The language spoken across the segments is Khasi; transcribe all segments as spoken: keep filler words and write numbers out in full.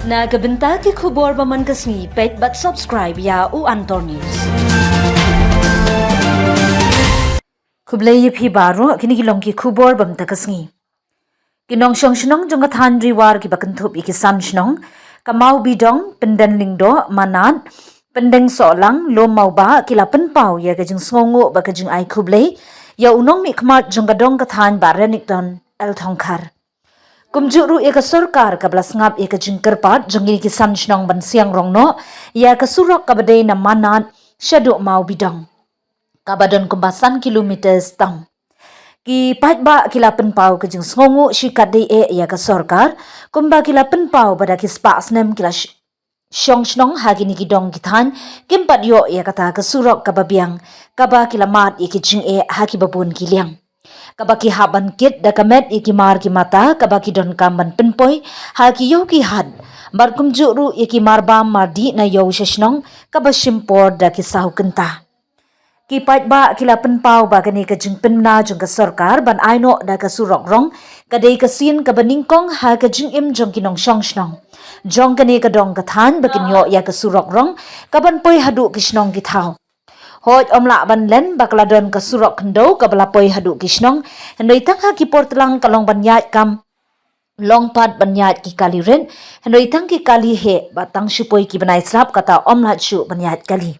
Na ka bynta ki khubor ba man ka sngi, peit bad subscribe ïa u Antor News. Khublei ïa phi baroh, kine ki long ki khubor ba mynta ka sngi. Ki nongshong shnong jong ka thaiñ Riwar kiba kynthup ïa ki san shnong, ka Mawbidong, Pyndenlingdoh, Manad, Pyndengsohlang, Lum Mawbah, ki la pynpaw ïa ka jingsngewnguh bad ka jingai khublei ïa u nongmihkhmat jong ka dong ka thaiñ Bah Renikton L Thongkhar. Kumjuh ruh ïa ka sorkar kaba la sngap ïa ka jingkyrpad jong kine ki san shnong ban siang rong noh ïa ka surok kaba dei na Manad shaduh Mawbidong, kaba don kumba san kilometer tam. Ki paidbah ki la pynpaw ka jingsngewnguh shikatdei eh ïa ka sorkar, kumba ki la pynpaw ba da ki spah snem ki la sh- shong shnong ha kine ki dong ki thaiñ, kim pat ïoh ïa kata ka surok kaba biang, kaba ki la mad ïa ki jingeh ha kiba bun ki liang. Kaba ki hap ban kit da ka met ïa ki mar ki mata, kaba ki donkam ban pynpoi ha ki ïew ki hat. Bad kumjuh ruh ïa ki mar bam mar dih na ïew sha shnong, kaba shim por da ki saw kynta. Ki paidbah ki la pynpaw ba kane ka jingpynbna jong ka sorkar ban ai noh da ka surok rong, ka dei ka sien kaba nyngkong ha ka jingim jong ki nongshong shnong jong kane ka dong ka thaiñ ba kin ïoh ïa ka surok rong kaban poi haduh ki shnong ki thaw. Hooid, ym lah ban len ba ka la don ka surok khyndew kaba la poi haduh ki shnong, hynrei tang ha ki por tlang ka long ban ïaid kam long pat ban ïaid ki kali rit, hynrei tang ki kali heh, bad tang shu poi ki bnai slap kata ym lah shuh ban ïaid kali.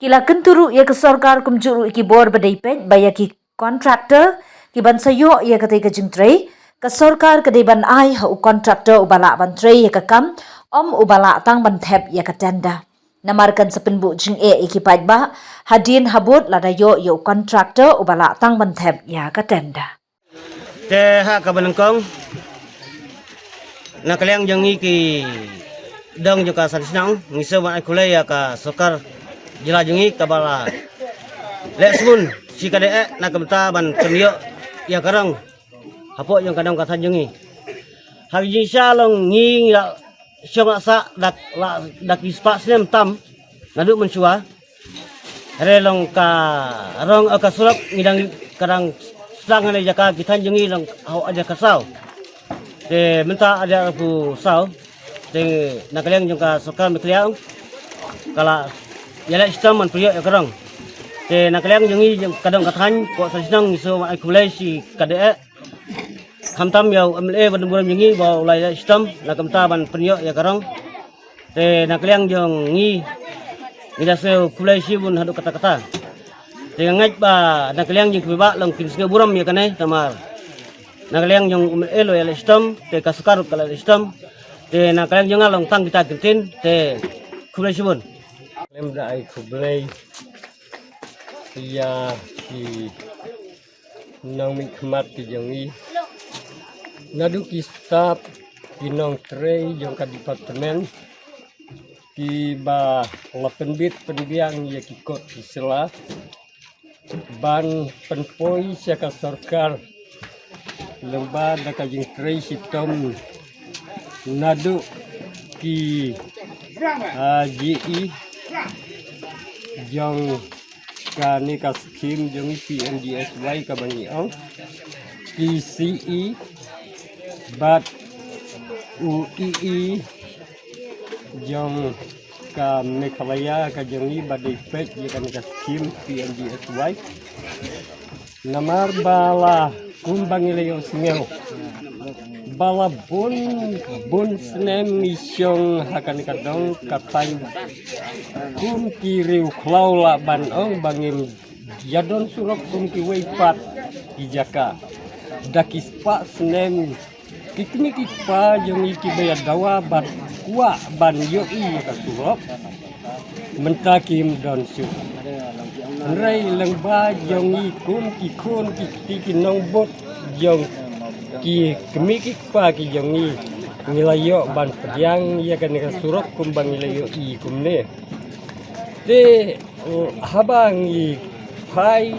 Ki la kyntu ruh ïa ka sorkar kumjuh ruh ïa ki bor ba dei peit ba ïa ki contractor ki ban sa ïoh ïa katei ka jingtrei, ka sorkar ka dei ban ai ha u contractor uba lah ban trei ïa ka kam, ym uba lah tang ban thep ïa ka tender. Namar kan sa pynbuh jingeh ïa ki paidbah hadien habud lada ïoh ïa u contractor uba lah tang ban thep ïa ka tender. Te ha kaba nyngkong, na ka liang jong ngi ki dong jong ka san shnong, ngi sngewbha ban ai khublei ïa ka sorkar jylla jong ngi kaba la leh sbun shikatdei eh na ka bynta ban pynïoh ïa ka rong hapoh jong ka dong ka thaiñ jong ngi. Ha ka jingshisha long ngi, ngi la shong la sah da, la, da ki spah snem tam naduh mynshuwa. Hynrei long ka rong, eh, ka surok ngi dang, ka dang sdang ha kane ka jaka ki thaiñ jong ngi long ha u ar hajar khatsaw. Te mynta ar hajar arphew saw, te na ka liang jong ka sorkar Meghalaya ka la ïaleh shitom ban pynïoh ïa ka rong. Te na ka liang jong ngi jong ka dong ka thaiñ, ko san shnong, ngi sngewbha ban ai khublei shikatdei eh. Khamtam ïa u M L A ba dang burom jong ngi ba u la ïaleh shitom na ka bynta ban pynïoh ïa ka rong. Te na ka liang jong ngi, ngi da sngew khublei shibun haduh katta katta. Te nga ngeit ba na ka liang jong ki paidbah long kin sngew burom ïa kane, namar na ka liang jong u M L A u la ïaleh shitom, te ka sorkar ka la ïaleh shitom. Te na ka liang jong nga long tang kita ki ktien, te khublei shibun. Lem da ai khublei ïa ki nongmihkhmat ki jong ngi, naduh ki staff, ki nongtrei jong ka department kiba la pynbit pynbiang ïa ki kot ki sla ban pynpoi sha ka sorkar lyngba da ka jingtrei shitom naduh ki, ah, G E jong kane ka skhim jong ngi P M G S Y kaba ngi ong, ki C E bad u E E jong ka Meghalaya ka jong ngi ba dei peit ïa kane ka skhim P M G S Y. Namar ba la, kumba ngi la ïohsngew, ba la bun bun snem ngi shong ha kane ka dong ka thaiñ kum ki riewkhlaw lah ban ong ba ngim ïadon surok kum kiwei pat ki jaka. Da ki spah snem ki kmie ki kpa jong ngi kiba ïa dawa bad kwah ban ïohi ïa ka surok, mynta kim don shuh. Hynrei lyngba jong ngi kum ki khun ki kti ki nongbud jong ki kmie ki kpa ki jong ngi, ngi la ïoh ban pdiang ïa kane ka surok kumba ngi la ïohi kumne. Te haba ngi phai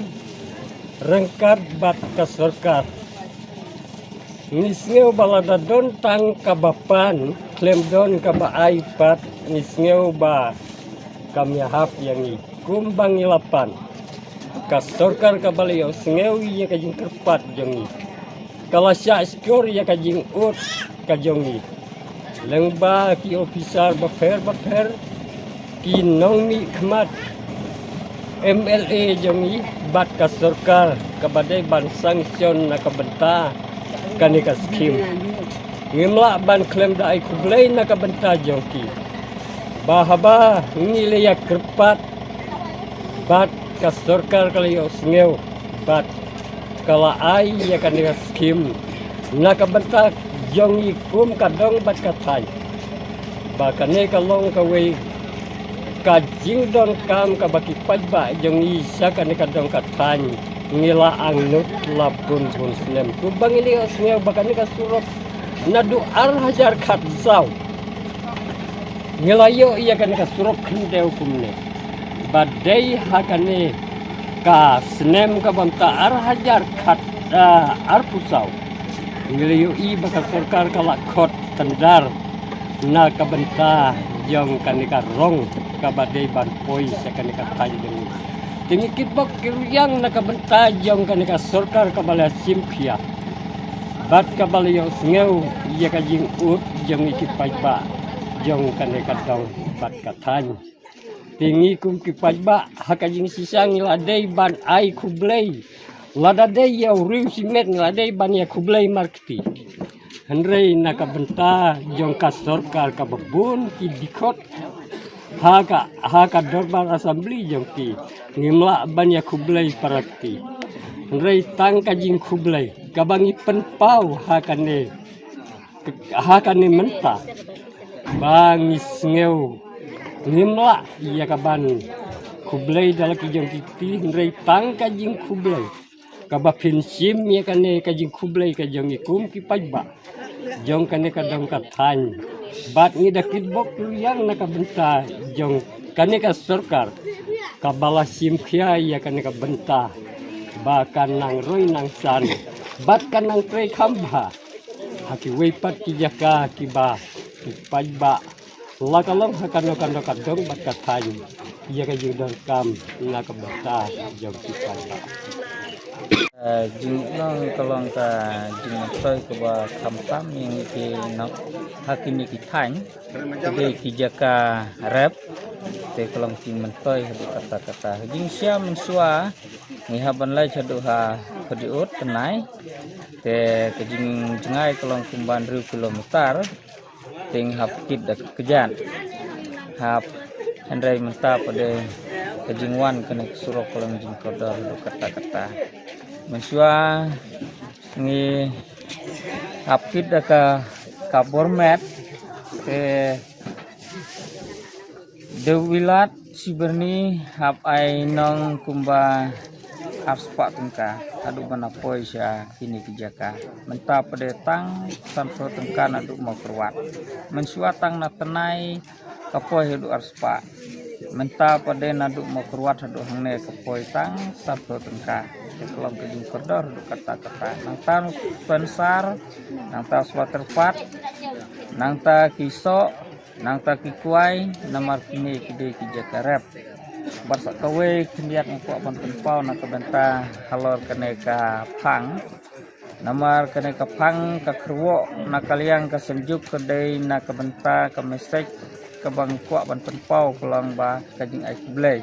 ryngkat bad ka sorkar, ngi sngew ba lada don tang kaba pan khlem don kaba ai pat, ngi sngew ba kam ïahap ïa ngi. Kumba ngi la pan, ka sorkar kaba la ïohsngew ïa ka jingkyrpad jong ngi, ka la shah shkor ïa ka jingud ka jong ngi. Lyngba ki ophisar bapher bapher, ki nongmihkhmat M L A jong ngi bad ka sorkar kaba dei ban sanction na ka bynta kane ka skhim. Ngim lah ban khlem da ai khublei na ka bynta jong ki. Ba haba ngi la ïa kyrpad bad ka sorkar ka la ïohsngew bad ka la ai ïa kane ka skhim na ka bynta jong ngi kum ka dong bad ka thaiñ. Ba kane ka long kawei ka jingdonkam kaba ki paidbah jong ngi sha kane ka dong ka thaiñ ngi la angnud la bun bun snem. Kumba ngi la ïohsngew ba kane ka surok naduh ar hajar khatsaw ngi la ïoh ïa kane ka surok khyndew kumne. Ba dei ha kane ka snem kaba mynta ar hajar khat, ah, arphew saw ngi la ïohi ba ka sorkar ka la khot tender na ka bynta jong kane ka rong kaba dei ban poi sha kane ka thaiñ jong ngi. Te ngi kitbok ki ruyang na ka bynta jong kane ka sorkar kaba la shim khia bad kaba la ïohsngew ïa ka jingud jong ngi ki paidbah jong kane ka dong bad ka thaiñ. Te ngi kum ki paidbah ha ka jingshisha ngi la dei ban ai khublei. Lada dei ïa u riewshimet ngi la dei ban ïa khublei markti. Hynrei na ka bynta jong ka sorkar kaba bun ki dkhot ha ka, ha ka dorbar assembly jong ki ngim lah ban ïa khublei para kti. Hynrei tang ka jingkhublei kaba ngi pynpaw ha kane, ha kane mynta ba ngi sngew ngim lah ïa ka ban khublei da la ki jong ki kti, hynrei tang ka jingkhublei kaba phin shim ïa kane ka jingkhublei ka jong ngi kum ki paidbah jong kane ka dong ka thaiñ. Bad ngi da kitbok ruyang na ka bynta jong kane ka sorkar kaba la shim khia ïa kane ka bynta ba kan nang roi nang san bad kan nang trei kham bha ha kiwei pat ki jaka kiba ki paidbah la ka long ha kano kano ka dong bad ka thaiñ ïa ka jingdonkam na ka bynta jong ki paidbah. Eh, jinglong ka long ka jingmyntoi kaba khamtam ïa ngi ki nong ha kine ki thaiñ, ki dei ki jaka rep. Te ka long jingmyntoi haduh katta katta. Jingshisha mynshuwa ngi hap ban leit haduh ha Khadiut Tnai. Te ka jingjngai ka long kumba hynriew kilometer. Te ngi hap kit da ka kjat. Hap, hynrei mynta pat de ka jingwan kane ka surok ka long jingkordor haduh katta katta. Mynshuwa ngi hap kit da ka, ka bor met. Te Dewilat Sibyrni hap ai nong kumba arspah tyngka haduh ban poi sha kine ki jaka. Mynta pat de tang sanphew tyngka naduh Mawkyrwat. Mynshuwa tang na Tnai ka poi haduh arspah. Mynta pat de naduh Mawkyrwat haduh hangne ka poi tang sanphew tyngka. Te ka long ka jingkordor haduh katta katta. Nangta Sensar, nangta Swaterpat, nangta Kiso, nangta ki kwai, namar kine ki dei ki jaka rep. Bad sa kawei khyndiat nga kwah ban pynpaw na ka bynta halor kane ka phang. Namar kane ka phang ka kyrwoh na ka liang ka Synjuk ka dei na ka bynta ka message kaba nga kwah ban pynpaw ka long ba ka jingai khublei.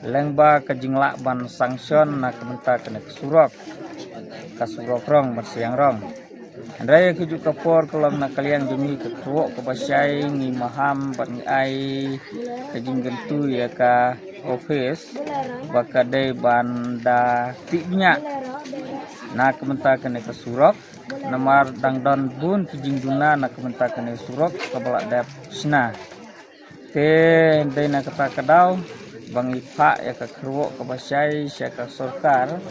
Lyngba ka jinglah ban sanction na ka bynta kane ka surok. Ka surok rong ban siang rong. Hynrei kajuh ka por ka long na ka liang jong ngi ka kyrwoh kaba shai ngi maham bad ngi ai ka jingkyntu ïa ka office ba ka dei ban da tih bniah na ka bynta kane ka surok. Namar dang don bun ki jingduna na ka bynta kane ka surok kaba la dep shna. Te dei na kata ka daw ba ngi phah ïa ka kyrwoh kaba shai sha ka sorkar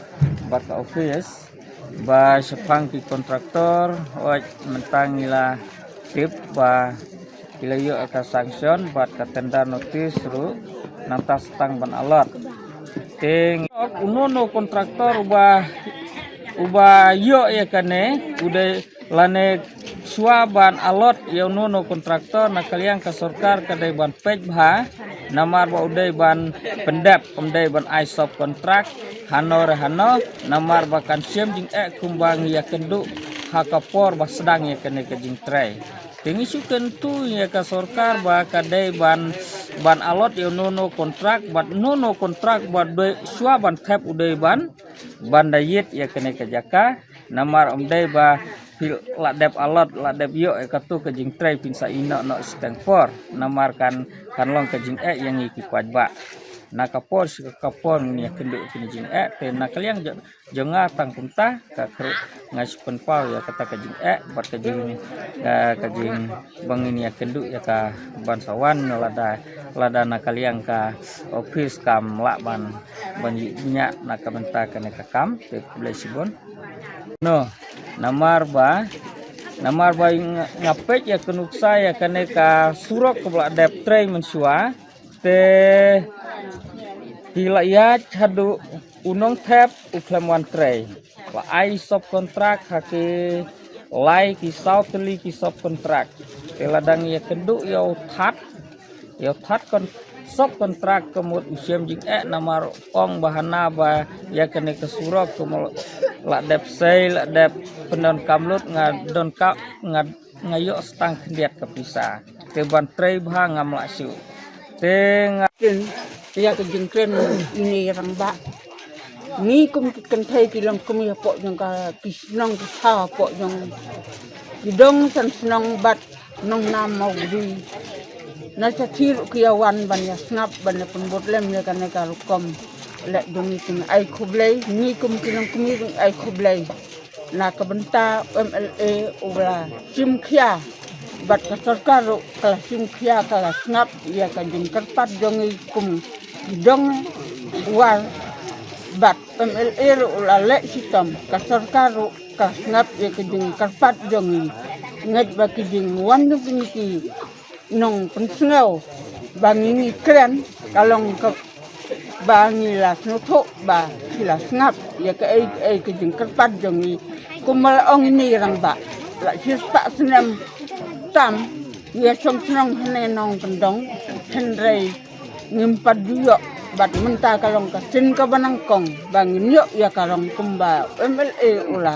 bad ka office ba shaphang ki kontraktor, hooid mynta ngi la tip ba ki la ïoh ïa ka sanction bad ka tender notice ruh nangta sa tang ban allot. Te ngi uno uno kontraktor uba, uba ïoh ïa kane u dei lane shuwa ban allot ïa uno uno kontraktor na ka liang ka sorkar ka dei ban peit bha, namar ba u dei ban pyndep, ym dei ban ai sub contract hano re hano, namar ba kan shem jingeh kumba ngi ïakynduh ha ka por ba sdang ïa kane ka jingtrei. Te ngi shu kyntu ïa ka sorkar ba ka dei ban, ban allot ïa u no no kontrak, bad u no no kontrak ba dei shuwa ban thep u dei ban, ban da ïit ïa kane ka jaka. Namar ym dei ba phi la dep allot, la dep ïoh ïa katu ka jingtrei phin sa ïeh noh noh shiteng por. Namar kan, kan long ka jingeh ïa ngi ki paidbah. Na ka por sha ka por ngin ïa kynduh ïa kine ki jingeh, te na ka liang jong, jong nga tang kumta, ka kyrpad nga shu pynpaw ïa kata ka jingeh bad ka jing, ka, ka jing ba ngin ïa kynduh ïa ka ban sa wan lada, lada na ka liang ka ophis kam lah ban, ban ïoh ñiah na ka bynta kane ka kam. Te khublei shibun. No, namar ba, namar ba nga, nga peit ïa ka nuksa ïa kane ka surok kaba la dep trei mynshuwa, te ki la ïaid haduh u nongthep u khlem wan trei. La ai sub kontrak ha ki lai ki saw tylli ki sub kontrak. Te la dang ïa kynduh ïa u thad, ïa u thad kon, sub kontrak ka mut u shem jingeh namar ong ba hana ba ïa kane ka surok ka mut la dep sei, la dep pyndonkam lut, nga donkam, nga, nga ïoh stang khyndiat ka pisa. Te ban trei bha ngam lah shuh. Te nga kin ïa ka jingkren ine rangbah. Ngi kum ki kynthei ki long kum ïa poh jong ka, ki shnong ki thaw poh jong ki dong san shnong bad nongnam Mawkdui. Na shatei ruh ki ïa wan ban ïa sngap ban ïa pynbud lem ïa kane ka rukom. Leh jong ngi, te ngi ai khublei, ngi kum ki nongkmie ngi ai khublei na ka bynta u MLA u la shim khia bad ka sorkar ruh ka la shim khia, ka la sngap ïa ka jingkyrpad jong ngi kum ki dong war, bad u MLA ruh u la leh shitom, ka sorkar ruh ka sngap ïa ka jingkyrpad jong ngi. Ngeit ba ki jingwan jong kine ki nongpynsngew ba ngi, ngi kren ka long kaba ngi la sngewthuh ba ki la sngap ïa kaei kaei ka jingkyrpad jong ngi. Kumba la ong ine i rangbah, la shispah snem tam ngi ïa shong shnong hangne Nongkyndong, hynrei ngim pat ju ïoh, bad mynta ka long ka sien kaba nyngkong ba ngin ïoh ïa ka rong kumba u MLA u la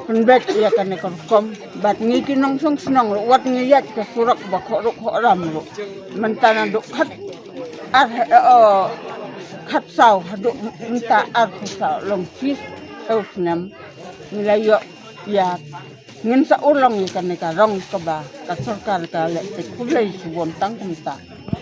pynbeit ïa kane ka rukom. Bad ngi ki nongshong shnong ruh wat ngi ïaid ka surok ba khohruh khohram ruh mynta naduh khat ar, eh, oh, khatsaw haduh mynta arphew saw, long shispah snem ngi la ïoh ïa, ngin sa urlong ïa kane ka rong kaba ka sorkar ka leh. Te khublei shibun tang kumta.